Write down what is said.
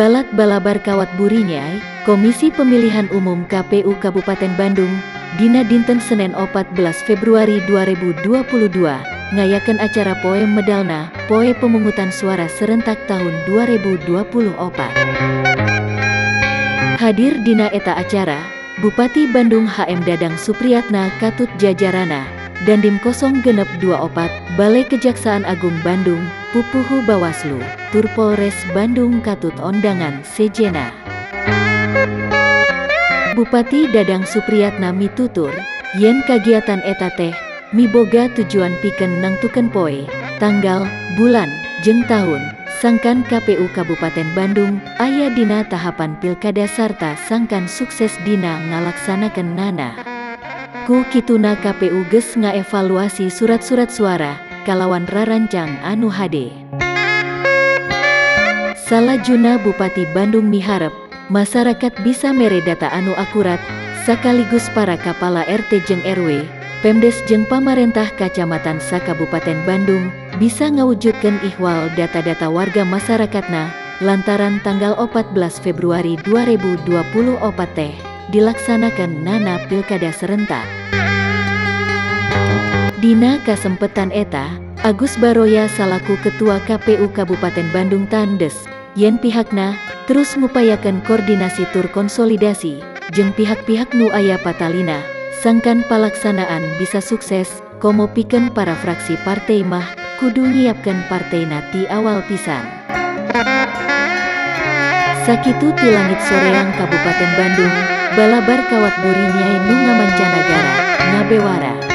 Balad Balabar Kawat Burinyai, Komisi Pemilihan Umum KPU Kabupaten Bandung, dina dinten Senin 14 Februari 2022, ngayakeun acara Poe Medalna, Poe Pemungutan Suara Serentak tahun 2024. Hadir dina eta acara, Bupati Bandung HM Dadang Supriyatna katut jajarana, Dandim 0624, Balai Kejaksaan Agung Bandung, Pupuhu Bawaslu, tur Polres Bandung katut ondangan sejenna. Bupati Dadang Supriyatna mitutur, yen kagiatan eta teh miboga tujuan pikeun nangtukeun poe, tanggal, bulan, jeung tahun, sangkan KPU Kabupaten Bandung aya dina tahapan pilkada sarta sangkan sukses dina ngalaksanakeun nana. Ku kituna KPU geus ngaevaluasi surat-surat suara kalawan rarancang anu hade. Salajuna Bupati Bandung miharep masyarakat bisa mere data anu akurat, sakaligus para kapala RT jeung RW, Pemdes jeung pamarentah kacamatan sa-Kabupaten Bandung bisa ngawujudkeun ihwal data-data warga masyarakatna, lantaran tanggal 14 Februari 2024 teh dilaksanakan nana pilkada serentak. Dina kasempetan eta, Agus Baroya salaku Ketua KPU Kabupaten Bandung tandes, yen pihakna terus ngupayakeun koordinasi tur konsolidasi jeung pihak-pihak nu aya patalina, sangkan palaksanaan bisa sukses, komo pikeun para fraksi partai mah kudu nyiapkeun partaina ti awal pisan. Sakitu ti Langit Soreang Kabupaten Bandung, Balabar Kawat Burinyai nu ngamancanagara, ngabewara.